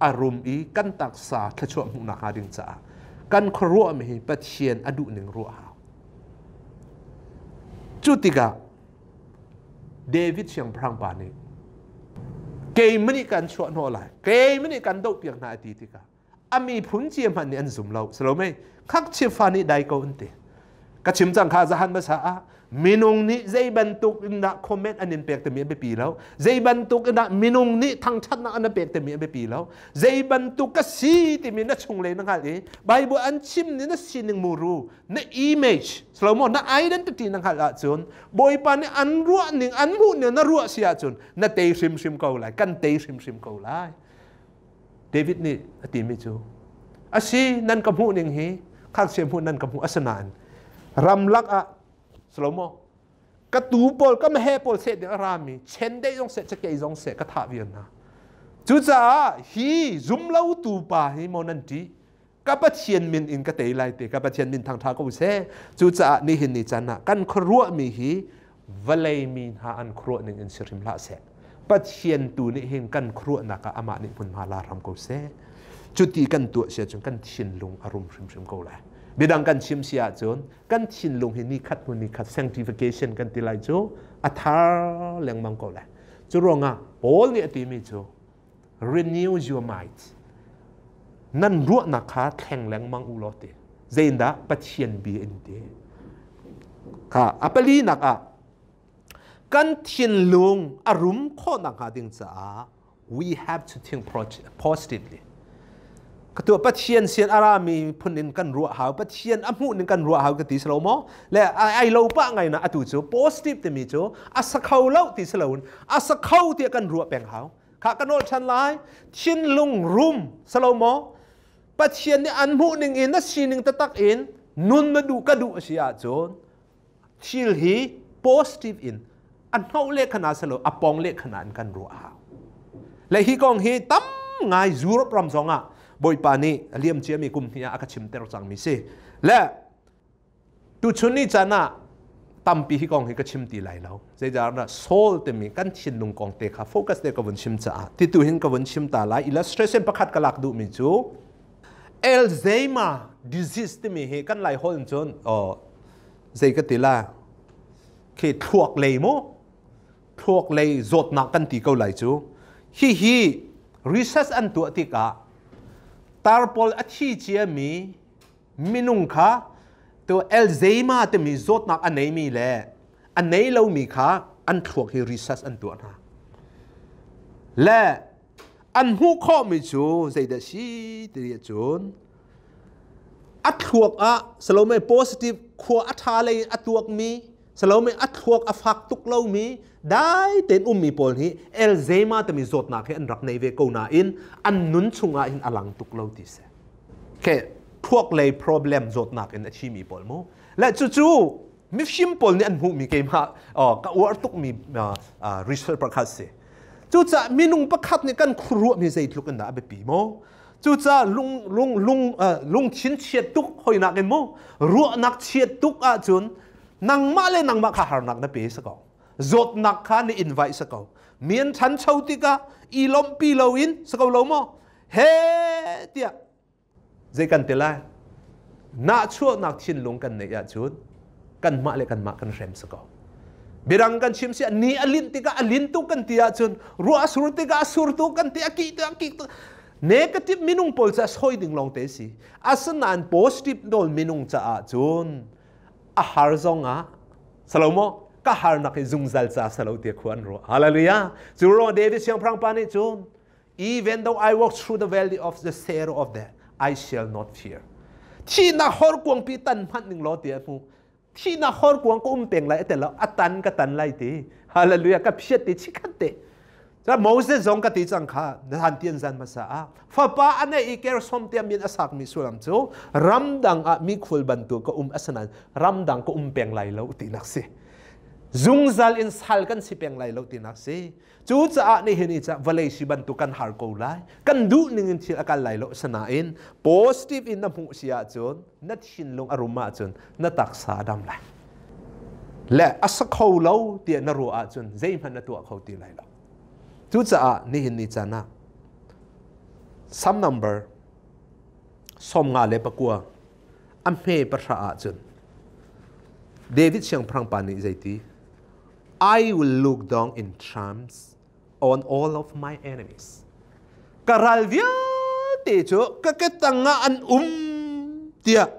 a rum i kan taksa thluachuah hmuhnak hnga ding caah kan khuaruahmi hi Pathian a duh ning ruah hau cu tikah David siangpahrang pa nih keimah nih kan chuah hnawh lai keimah nih kan dohpiak hna a ti tikah a miphun cia hmanh nih an zum lo si lo mei ngakchia fa nih dai ko an ti ka chim cang kha zahan hmasa ah minung nih zei bantuk in dah comment an in pek timi a biapi lo zei bantuk in dah minung nih thangṭhatnak an pek timi a biapi lo zei bantuk ka si timi na chunglei na hngalh i Bible an chim ni na sining muru na image slomo na identity na hngalh ahcun Bawipa nih an ruah ning an hmuh ning na ruah si ahcun na tei hrimhrim ko lai kan tei hrimhrim ko lai David nih a timi cu asi nan ka hmuh ning hi khangsia hmuh nan ka hmuh asinain ramlak ah slomo ka tu pawl ka meheh pawl seh ding a rami chendei zong seh cakei zong seh ka thah viar hna cucaah hi zumlo tu pa hi maw nan ṭih ka Pathian min in ka tei lai te ka Pathian min thangṭha ko seh cucaah nihin ni caan ah kan khuaruahmi hi vawlei mi hna an khuaruah ning in si hrim hlah seh Pathian tu nih hin kan khuaruahnak ah amah nih hmunhma la hram ko seh cuti kan tuah si ahcun kan thinlung a rum hrimhrim ko lai midang kan chim si ahcun kan thinlung hi ni khat hnu ni khat sanctification kan ti lai cu a thar lengmang ko lai cu ruangah Paul nih a timi cu renew your mind nan ruahnak kha thleng lengmang u law ti zeindah Pathian bia in ti kha a palinak ah kan thinlung a rum khawh nakhnga ding caah we have to think positively ka tu Pathian sian arami phun in kan ruah hau Pathian a hmuh ning kan ruah hau ka ti silo maw le ai lo pa ngai na atu cu positive timi cu a sa kho lo ti silo a sa kho tiah kan ruah peng hau. Kha ka nawl ṭhan lai. Thinlung rum salomo Pathian nih an hmuh ning in na sining taktak in nun na duh ka duh a si ahcun thil hi positive in a hnoh le khana salo a pong le khana in kan ruah hau. Le hi kong hi tam ngai Europe ram zong ah Bawipa nih a liam ciami kum hnih ah a ka chimter cangmi si. Le Tuchun ni caan ah tampi hi kong hi ka chim ti lai lo. Zeicahtiah soul timi kan thinlung kong te kha focus te ka vun chim caah titu hin ka vun chim ta lai. Illustration pakhat ka lak duhmi cu Alzheimer disease timi hi kan lai holh in cun oh, zei ka ti la khi thluak lei mu thluak lei zawtnak kan ti ko lai cu hihi research an tuah tikah tar pawl a thi ciami minung kha to Alzheimer timi zawtnak a neimi le a nei lomi kha an thluak hi research an tuah hna. Le an hmuh khawhmi cu zeidah si ti cun a thluak ah salome positive khua a ṭha lei a tuakmi salome a thluak a fak tuk lomi dai tein ummi pawl hi Alzheimer timi zawtnak hi an rak nei ve ko nain an nun chungah hin a lang tuk lo ti si. Ke thluak lei problem zawtnak in a thimi pawl mu le cucu mifim pawl nih an hmuhmi keimah ka uar tukmi research pakhat si. Cucaah minung pakhat nih kan khuaruahmi zeitluk in dah a biapi maw? Cucaah lung lung lung lungthin chiat tuk hoinak in mu ruahnak chiat tuk ahcun nangmah le nangmah kha harnak na pe sa ko, zawtnak kha na invite sa ko. Mi an ṭhancho tikah i lawmhpi loin sa ko lo maw? He tiah zei kan ti lai? Nahchuahnak thinlung kan neih ahcun kanmah le kanmah kan hrem si ko. Birang kan chim si ni a linh tikah a lin tuk kan ti ahcun, ruah a sur tikah a sur tuk kan ti, a kih tik a kik tuk. Negative minung pawl ca soi ding lawng te si. Asinain positive nawl minung caah cun a har zong ah salomo ka harnak hi zungzal ca salo ti khu an ruah. Hallelujah. Cu ruang David siangpahrang pa nih cun, "Even though I walk through the valley of the shadow of death, I shall not fear." Thihnak horkuangpi tan hmanh ning law ti a hmu. Thihnak horkuang ka um peng lai ate lo, a tan ka tan lai ti. Hallelujah, ka phiat ti chikhat te. Ca Moses zong ka ti cang kha han tian zan hmasa ah fapa a nei i Gershom tiah min a sakmi sullam cu ramdang ah mi khul bantuk ka um asanan ramdang ka um peng lai lo tinak si. Zungzal in sal kan si peng lai lo tinak si. Cucaah nihin i ca vawlei si bantuk kan har ko lai. Kan duh ning in thil a kal lai lo. Sanain positive in na hmuh si ahcun na thinlung a rum ahcun na taksa a dam lai. Le a sa kho lo tiah na ruah ahcun zeihmanh na tuah kho ti lai lo. Cucaah nihin ni caan ah Psalm number 59 a hme 9 ahcun David siangpahrang pa nih zeiti? "I will look down in triumph on all of my enemies." Ka ral vialte cu ka ke tangah an um tiah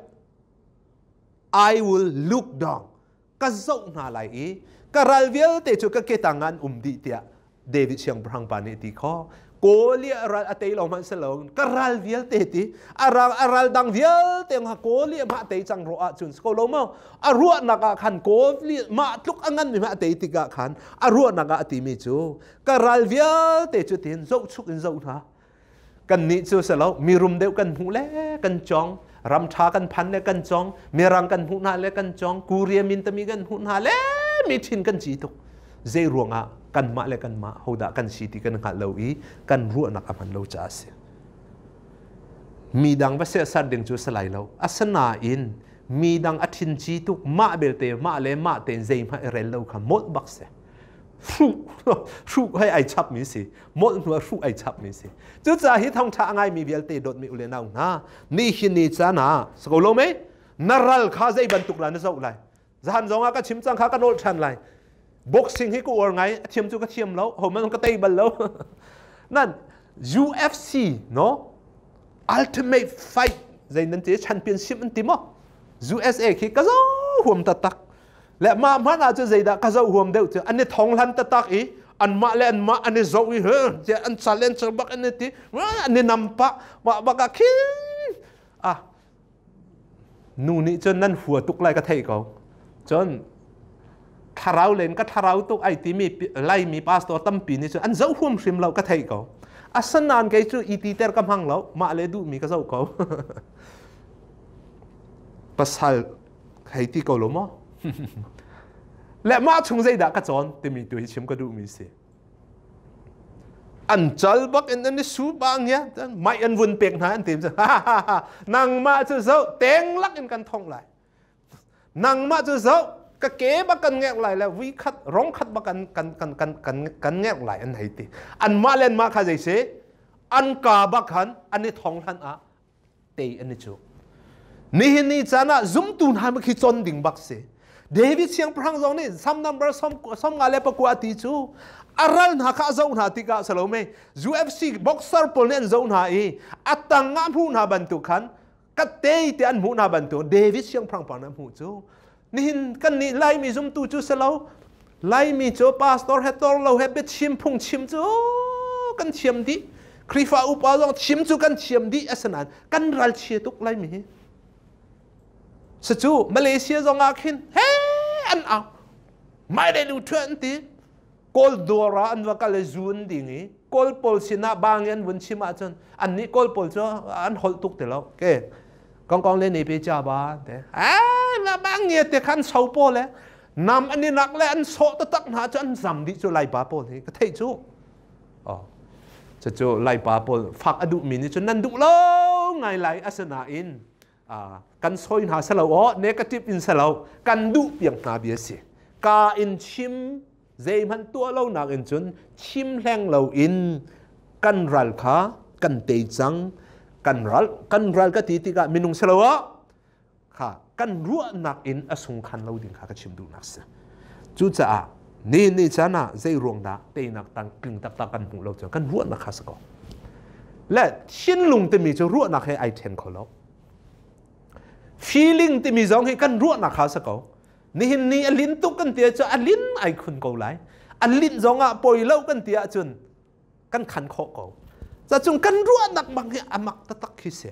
I will look down, ka zoh hna lai i ka ral vialte cu ka ke tangah an um dih tiah David siangpahrang pa nih ti kho. Kawlia ral a tei lo hmanh silo ka ral vialte ti a ral a ral dang vialte nga Kawlia mah tei cang ro ahcun ko lo mo a ruahnak ah khan Kawlia mah tluk a ngan mi mah tei tikah khan a ruahnak ah a timi cu ka ral vialte cu tin zoh chuk in zoh hna. Kan nih cu selo mi rum deuh kan hmuh le kan chong, ram tha kan phan le kan chong, mirang kan hmuh hna le kan chong, Korea min tami kan hmuh hna le mi thin kan ci tuk. Zei ruangah? Kanmah le kanmah hodah kan si ti kan hngalh lo i kan ruahnak a hman lo caah a si. Mi dang va sehsar ding cu salai lo. Asinain mi dang a thin ci tuk, mah belte mah le mah tein zeihmanh i rel lo kha molh bak si. Hruh hruh hei ai chap mi si, molh hnu ah hruh ai chap mi si. Cucaah hi thawngṭha a ngaimi vialte dawtmi u le nau hna, ni hin ni caan ah sako lo mei na ral kha zei bantuk la na zoh lai. Zahan zong ah ka chim cang kha, ka nawl ṭhan lai. Boxing hi ka uar ngai, a thiam cu ka thiam lo, homan ka tei bal lo. Nan UFC no Ultimate Fight zei nan ti, championship an ti maw? USA khi ka zo huam taktak. Le mah hmanh ah cu zeidah ka zoh huam deuh cu an i thong hlan taktak i anmah le anmah an i zoh i he an challenge bak an i ti, an i nam pah mah bak ah khin ah nu nih cun nan hua tuk lai ka theih ko. Cun Thlarau len ka thlarau tuk ai timi Laimi pastor tampi nih cun an zoh huam hrim lo ka thei ko. Asinain kei cu i titer ka hmang lo, mah le duhmi ka zoh ko. Pasal hei ti ko lo maw? Le mah chung zeidah ka cawn timi tu hi chim ka duhmi si. An cal bak in an i su bang ya mai an vun pek hna an tim nangmah cu zoh teng lak in kan thong lai nangmah cu zoh ka ke bak kan ngek lai le vui khat rong khat bak kan kan kan kan kan kan ngek lai an hei ti an mah le mah kha zei si an ka bak khan an i thong hlan ah tei an i cu nihin ni caan ah zumtu hna khi chon ding bak si. David siangpahrang zong nih Psalm number 54 ti cu aral hna kha a zoh hna tikah salome UFC boxer pawl nih an zoh hna i a tang ah hmuh hna bantuk khan ka tei te an hmuh hna bantuk David siangpahrang pa nih a hmuh cu nihin kan nih Laimi zumtu cu selo Laimi cu pastor he tor lo he biachim phung chim cu kan thiam dih. Khrihfa upa zong chim cu kan thiam dih. Asinain kan ralchia tuk Laimi hi. Sacu Malaysia zong ah khin he an au mai le lu thuan ti Kawl dawr ah an va kal i zu an ding i Kawl pawl sinah bang an vun chim ahcun annih Kawl pawl cu an holh tuk ti lo. Ke kong kong le ne pe cha ba te ai la bang nge te khan so pawl le nam an i nak le an sawh taktak hna cu an zam dih cu Laipa pawl hi ka theih cu. Oh cucu Laipa pawl fak a duhmi nih cun nan duh lo ngai lai. Asinain kan soi hna selo aw negative in selo kan duh piak hna bia si. Ka in chim zeihmanh tuah lo nak in cun chim hleng lo in kan ral kha kan tei cang. Kan ral kan ral ka ti tikah minung selo ah kha kan ruahnak in a sung khan lo ding kha ka chim duhnak si. Cucaah ni ni caan ah zei ruang dah teinak tang tling taktak kan hmuh lo cu kan ruahnak kha si ko le thinlung timi cu ruahnak he ai then kho lo. Feeling timi zong hi kan ruahnak kha si ko. Nihin ni a lin tuk kan ti cu a lin ai khun ko lai. A lin zong ah poi lo kan ti ahcun kan khan khawh ko. Cacung kan ruahnak bang hi amak taktak khi si.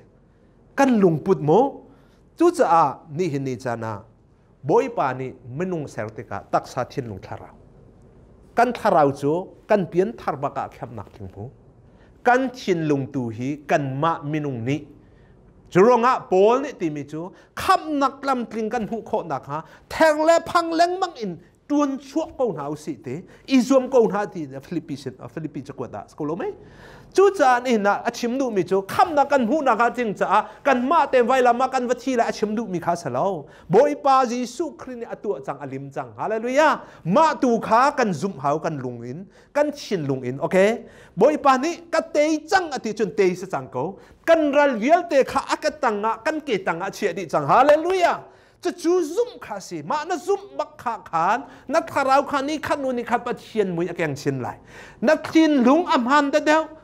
Kan lungput mu. Cucaah nihin ni caan ah Bawipa nih minung ser tikah taksa thinlung thlarau. Kan thlarau cu kan pian thar bak ah khamnak tling hmu. Kan thinlung tu hi kanmah minung nih cu ruangah Paul nih timi cu khamnak lamtling kan hmuh khawh nakhnga theng le phang lengmang in tuan chuak ko hna usih ti i zuam ko hna ti Philippi sin Philippi cakuat ah ko lo mei. Cucaah nihin ah a chim duhmi cu khamnak kan hmuhnak ah cing caah kanmah te vailam ah kan va thi le a chim duhmi kha si lo. Bawipa Jesuh Khrih nih a tuah cang, a lim cang. Hallelujah. Mah tu kha kan zumh hau, kan lung in kan thinlung in. Okay, Bawipa nih ka tei cang a ti cun tei si cang ko. Kan ral vialte kha a ka tang ah kan ke tang ah chiah dih cang. Hallelujah. Cucu zumh kha si. Mah na zumh bak kha khan na thlarau kha ni khat nu ni khat Pathian mui a keng chin lai. Na thinlung a hmaan da deuh.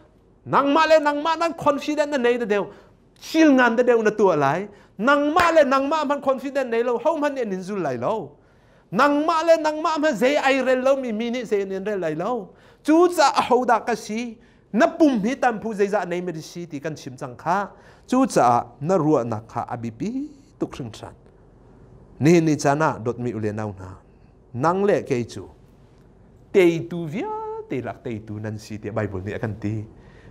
Nangmah le nangmah nan confident na nei da deuh. Thil ngan da deuh na tuah lai. Nangmah le nangmah hman confident nei lo ho hman nih an in zul lai lo. Nangmah le nangmah hman zei ai rel lo mi mi nih zei an in rel lai lo. Cucaah ahodah ka si? Na pum hi tamphu zeizah nei ma si ti kan chim cang kha. Cucaah na ruahnak kha a biapi tuk hringhran. Nihin ni caan ah dawtmi u le nau hna, nang le kei cu teitu vialte lak teitu nan si tiah Bible nih a kan ti.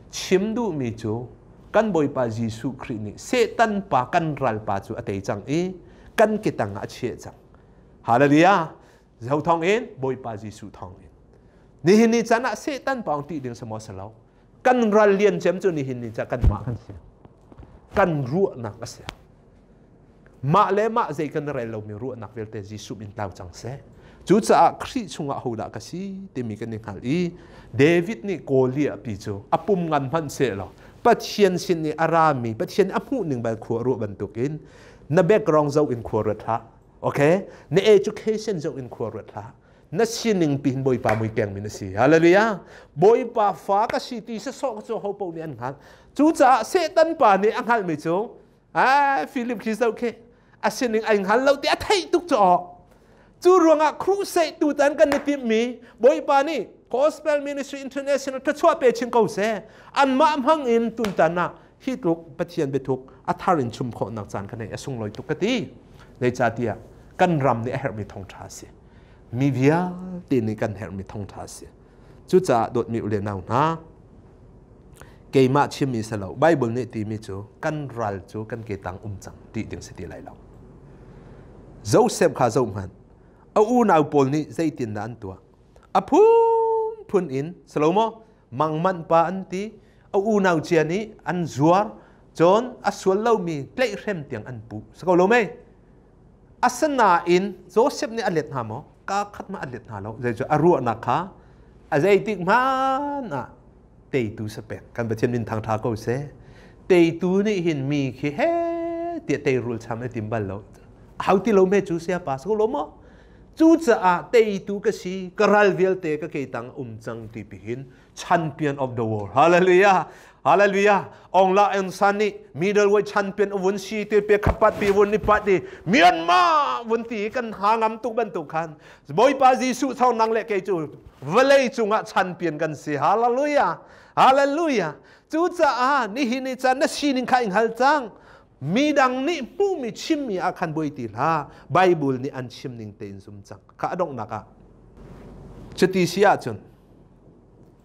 Chim duhmi cu kan Bawipa Jesuh Khrih nih Satan pa kan ral pa cu a tei cang i kan ke tang ah a chiah cang. Hallelujah. Zo thawng in Bawipa Jesuh thawng in. Nihin ni caan ah Satan pa ong tih ding samaw salo. Kan ral lian cem cu nihin ni ca kanmah kan si. Kan ruahnak a si. Mah le mah zei kan rel lomi ruahnak vialte Jesuh min tlau cang seh. Cucaah Khrih chungah hodah ka si timi kan i hngal i David nih Goliath pi cu a pum ngan hmanh seh law Pathian sin i a rami Pathian a hmuh ning bal khua ruah bantukin na background zoh in khua ruat hlah. Okay? Na education zoh in khua ruat hlah. Na sining pihin Bawipa mui kengmi na si. Hallelujah. Bawipa fa ka si ti sasawh cu ho paoh nih an hngalh. Cucaah Satan pa nih a hngalhmi cu ah Philip khi zoh khi a sining ai hngal lo ti a theih tuk cu awk. Cu ruangah crusade tu tan kan i timhmi Bawipa nih Gospel Ministry International thluachuah pe chin ko seh. Anmah hmang in tuntan ah hi tluk Pathian biathuk a thar in chum khawhnak caan ka nei a sunglawi tuk ka ti. Zeicahtiah kan ram nih a herhmi thawngṭha a si. Mi vialte nih kan herhmi thawngṭha a si. Cucaah dawtmi u le nau hna, keimah chimmi si lo, Bible nih timi cu kan ral cu kan ke tang um cang ti ding si ti lai lo. Joseph kha zoh hmanh. A unau pawl nih zeitindah an tuah? A phunphun in salomo mangmanh pa an ti, a unau cia nih an zuar, cun a sual lomi tlaihhrem tiang an puh. Si ko lo mei? Asinain Joseph nih a let hna maw? Ka khat mah a let hna lo. Zei cu a ruahnak kha a zeitik hmanh ah teitu si pek. Kan Pathian min thangṭha ko seh. Teitu nih hin mi khi he tiah teirul cham a tim bal lo. Hau ti lo me cu siapa si ko lo maw? Cucaah teitu ka si, ka ral vialte ka ke tang um cang ti pihin champion of the world. Hallelujah. Hallelujah. Ong la eng san nih middleweight champion vun si te pe khapat pi vun ni pat di Myanmar vun ti kan ha ngam tuk bantuk khan Bawipa Jesuh thawng nang le kei cu vawlei cungah champion kan si. Hallelujah. Hallelujah. Cucaah nihin ni caan na sining kha i hngal cang. Midang nih hmuhmi chimmi ah khan buai ti hlah. Bible nih an chim ning tein zum cang. Kha a donghnak ah. Cuti si ahcun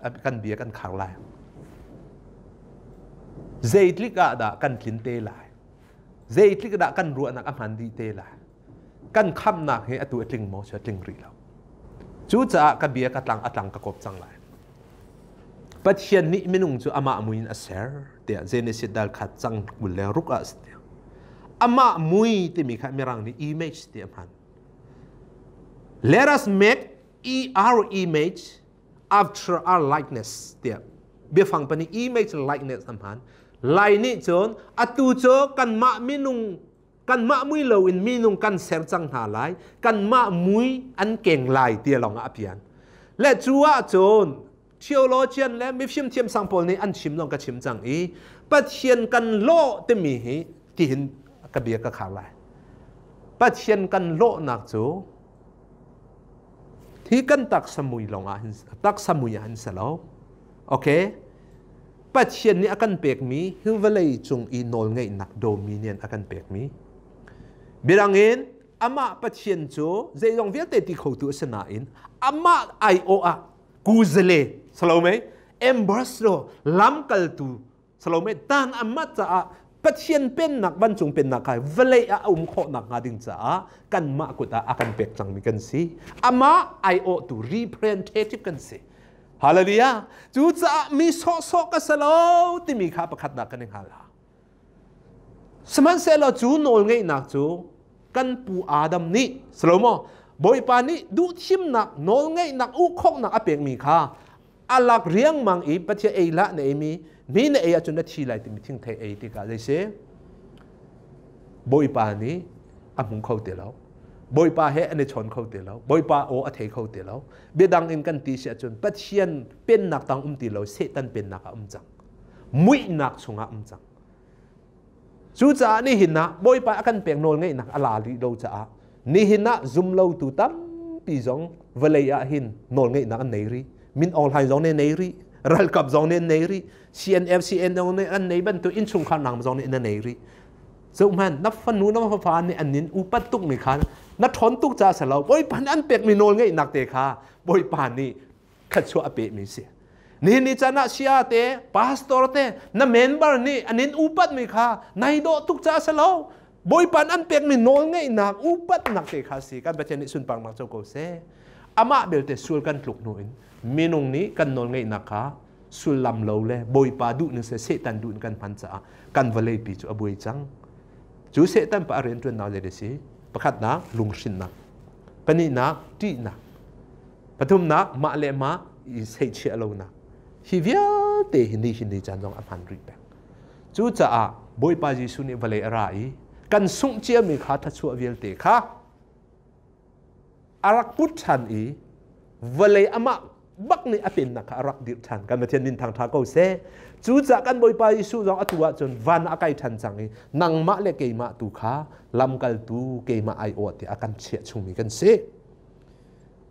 kan bia kan khar lai. Zeitlik ah dah kan tlin te lai? Zeitlik dah kan ruahnak a hman dih te lai? Kan khamnak hi atu a tling maw? A tling rih lo. Cucaah ka bia ka tlang a tlang ka kop cang lai. Pathian nih minung cu amah mui in a ser tiah Genesis dal khat cang 26 ah a Amah mui timi kha Mirang nih image ti a hman. Let us make our image after our likeness tiah biafang pani image likeness a hman. Lai nih cun atu cu kanmah minung kanmah mui loin minung kan ser cang hna lai, kanmah mui an keng lai ti lawng ah a pian. Le cu ah cun theologian le mifim thiam sang pawl nih an chim lawng ka chim cang i Pathian kan lawh timi hi tihin ka bia ka khar lai. Pathian kan lawhnak cu hi kan taksa mui lawng ah hin taksa mui ah hin si lo. Okay? Pathian nih a kan pekmi hi vawlei cung i nawlngeihnak dominion a kan pekmi. Biadang in amah Pathian cu zeizong vialte ti khotu a si nain amah aiawh ah kuzale salome ambassador lamkaltu salome tan amah caah Pathian pennak vancung pennak kai vawlei ah a um khawh nakhnga ding caah kanmah kut ah a kan pek cangmi kan si. Amah aiawhtu representative kan si. Hallelujah. Cucaah mi sawhsawh ka si lo timi kha pakhatnak kan i hngal ha. Sihmanhsehlaw cu nawlngeihnak cu kan pu Adam nih Salomo Bawipa nih duhthimnak nawlngeihnak uhkhawknak a pekmi kha a lak riangmang i Pathian ei hlah na eimi mi na ei ahcun na thi lai timi thingthei ei tikah zei si Bawipa nih a hmu kho ti lo. Bawipa he an i chawn kho ti lo. Bawipa aw a thei kho ti lo. Biadang in kan ti si ahcun Pathian pennak tang um ti lo, Satan pennak ah um cang. Muihnak chungah um cang. Cucaah nihin ah Bawipa a kan pek nawl ngeihnak a la rih lo caah nihin ah zumlotu tampi zong vawlei ah hin nawl ngeihnak an nei rih. Min Aung Hlaing zong nih nei rih, ralkap zong nih an nei rih, CNF, CNO nih an nei bantuk innchungkhar nang zong nih na nei rih. Zohhmanh, na fanu na fapa nih an nin upat tuk mi kha na ṭhawn tuk caah si lo, Bawipa nih an pekmi nawl ngeihnak te kha Bawipa nih thluachuah a pehmi si. Nihin ni caan ah sia te, pastor te, na member nih an in upatmi kha nai dawh tuk caah si lo, Bawipa an pekmi nawl ngeihnak, upatnak te kha si. Kan Pathian nih sunparnak co ko seh. Amah belte sul kan tluk hnu in minung nih kan nawl ngeihnak kha sullam lo le Bawipa duh ning se Satan duh in kan hman caah kan vawleipi cu a buai cang. Cu Satan pa a rianṭuannak zei si? Pakhatnak lunghrinnak, pahnihnak ṭihnak, pathumnak mah le mah i seihchiah lonak. Hi vialte hi nihin ni caan zong a hman rih peng. Cucaah Bawipa Jesuh nih vawlei a ra i kan sungh ciami kha thluachuah vialte kha a rak put ṭhan i vawlei amah bak nih a pennak kha a rak dirh ṭhan. Kan Pathian min thangṭha ko seh. Cucaah kan Bawipa Jesuh zong atu ahcun van a kai ṭhan cang i nangmah le keimah tu kha lamkaltu keimah aiawh tiah a kan chiah chungmi kan si.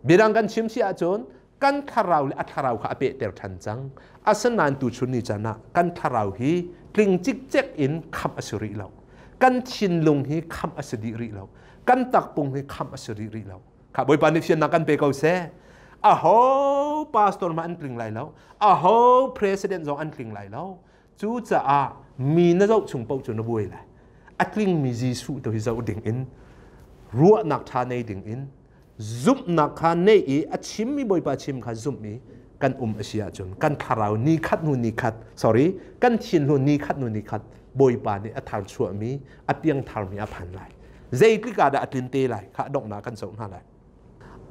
Biadang kan chim si ahcun kan thlarau le a thlarau kha a pehter ṭhan cang. Asinain tuchun ni caan ah kan thlarau hi tling cikcek in khamh a si rih lo. Kan thinlung hi khamh a si dih rih lo. Kan takpung hi khamh a si rih rih lo. Kha Bawipa nih fiannak kan pe ko seh. Aho pastor ma an tling lai lo. Aho president zong an tling lai lo. Cucaah mi na zoh chung paoh cu na buai lai. A tlingmi Jesuh tu hi zoh ding in ruahnak ṭha nei ding in zumhnak kha nei i a chimmi Bawipa chim kha zumh i kan um a si ahcun kan thlarau ni khat hnu ni khat, sorry, kan thin hnu ni khat hnu ni khat Bawipa nih a thar chuahmi a piangtharmi a phan lai. Zeitik ah dah a tlin te lai kha a donghnak kan zoh hna lai.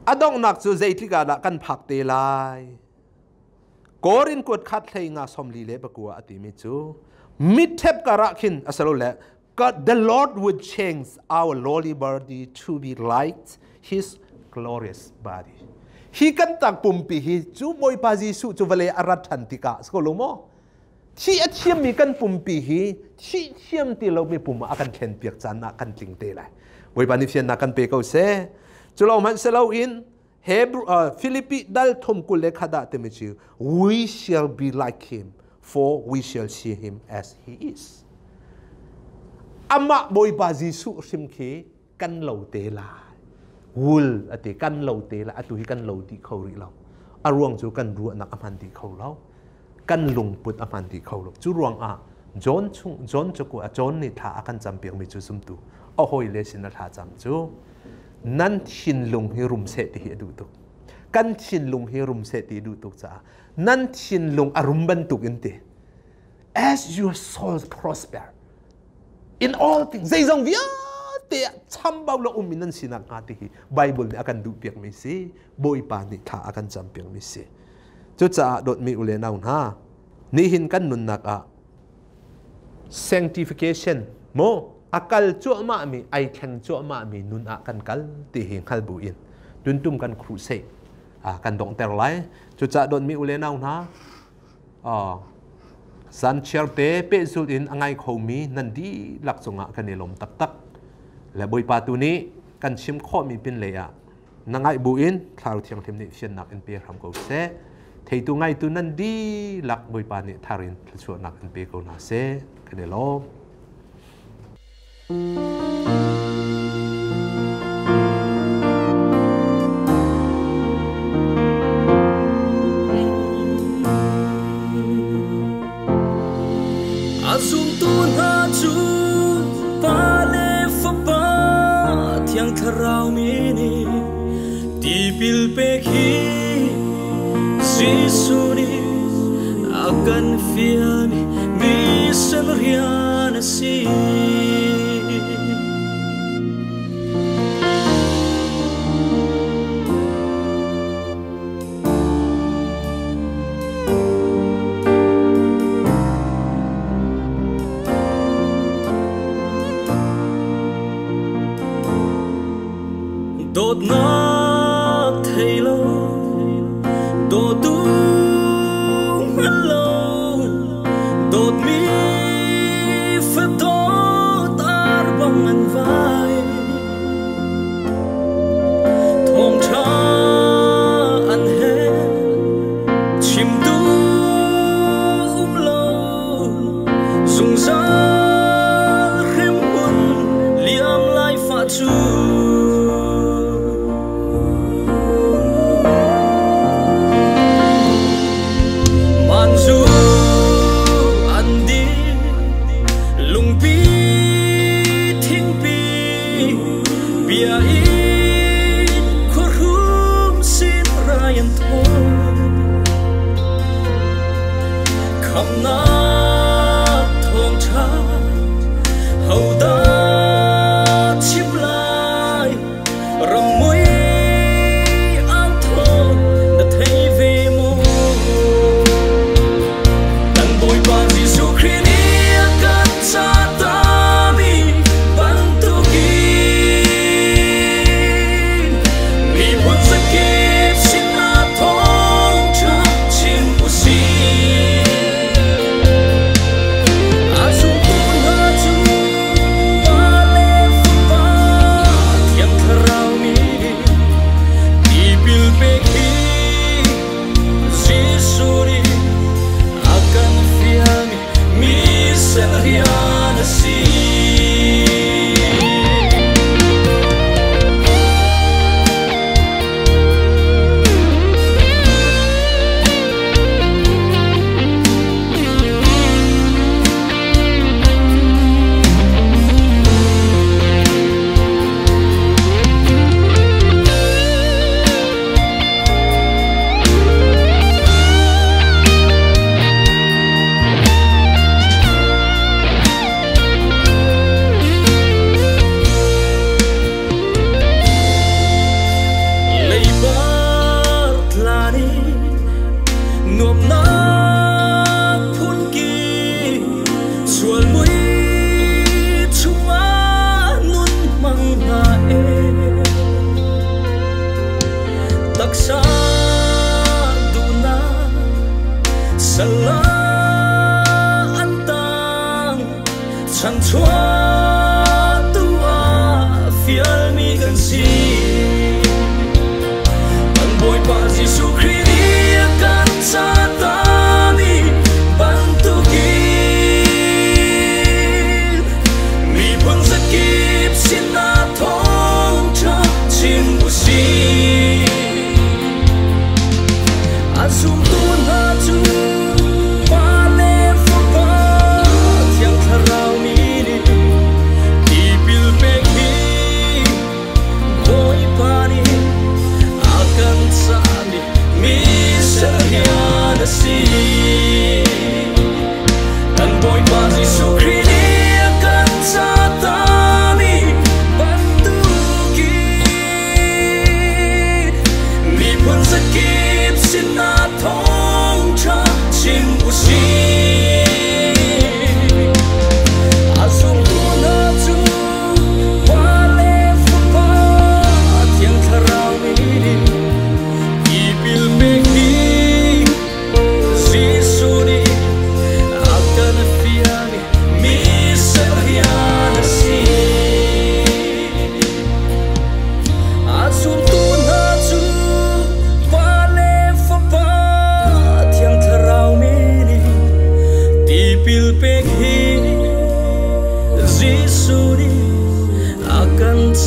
A donghnak cu zeitik ah dah kan phak te lai? Korin kuat khat hlei nga 44 a timi cu mitthep karah khin asalole God, the Lord would change our lowly body to be like his glorious body. Hi kan tak pumpi hi cu Bawipa Jesuh cu vale a rat ṭhan tikah si ko lo maw? Thi a thiammi kan pumpi hi thi thiam ti lomi pum ah a kan thlen piak caan ah kan tling te lai. Bawipa nih fiannak kan pe ko seh. Cu lo hmanh si loin Hebrew Philippi dal thum kul le khat ah timi cu we shall be like him, for we shall see him as he is. Amah Bawipa Jesuh hrim khi kan lo te lai. Wul ati kan lo te lai, atu hi kan lo ti kho rih lo. A ruang cu kan ruahnak a hman ti kho lo. Kan lungput a hman ti kho lo. Cu ruang ah John chung John cu a John nih thla a kan campiak mi cu zumtu a hawi le sin a thla cam cu nan thinlung hi rum seh ti hi a duh tuk. Kan thinlung hi rum seh ti duh tuk caah nan thinlung a rum bantuk in ti, as your soul prosper in all things, zeizong vialte ah chambau lo um in nan sinak hnga ti hi Bible nih a kan duh piak mi si. Bawipa nih thla a kan cam piak mi si. Cucaah dawtmi u le nau hna, nihin kan nunnak ah sanctification mu a kal cuahmah mi, ai thleng cuahmah mi nun ah kan kal ti hi hngal bu in tuntum kan crusade kan donghter lai. Cucaah dawtmi u le nau hna, zan chiarte pehzulh in a ngai khomi nan dihlak cungah kan i lawm taktak le Bawipa tu nih kan chim khawhmi pin lei ah na ngaih bu in Thlarau Thianghlim nih fiannak in pe hram ko seh. Theitu ngaitu nan dihlak Bawipa nih thar in thluachuahnak in pe ko hna seh. Kan i lawm. A zumtu hna cu Pa le Fapa Thiang Thlarau min in tipil pek hi Jesuh nih a kan fialmi mission rian a si. Dawtnak thei lo, dawtu hngal lo, dawtmi fadawt ar bang an vai. Thawngṭha an he chimtu um lo, zungzal hremhmun liam lai fa cu. Manzu an di lungpi thingpi bia in khuahrum sin rai an thaw. Khamnak thawngṭha hodah chim lai, ram mui au thaw na thei ve maw? Kan Bawipa Jesuh Khrih nih a kan cahtami bantukin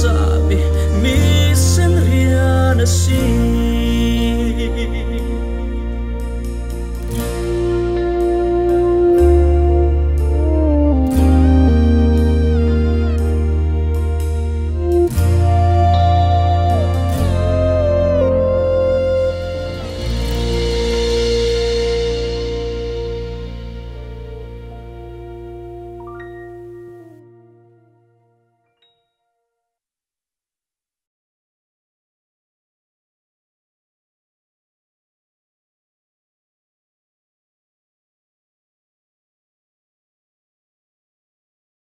hmasami mission rian a si.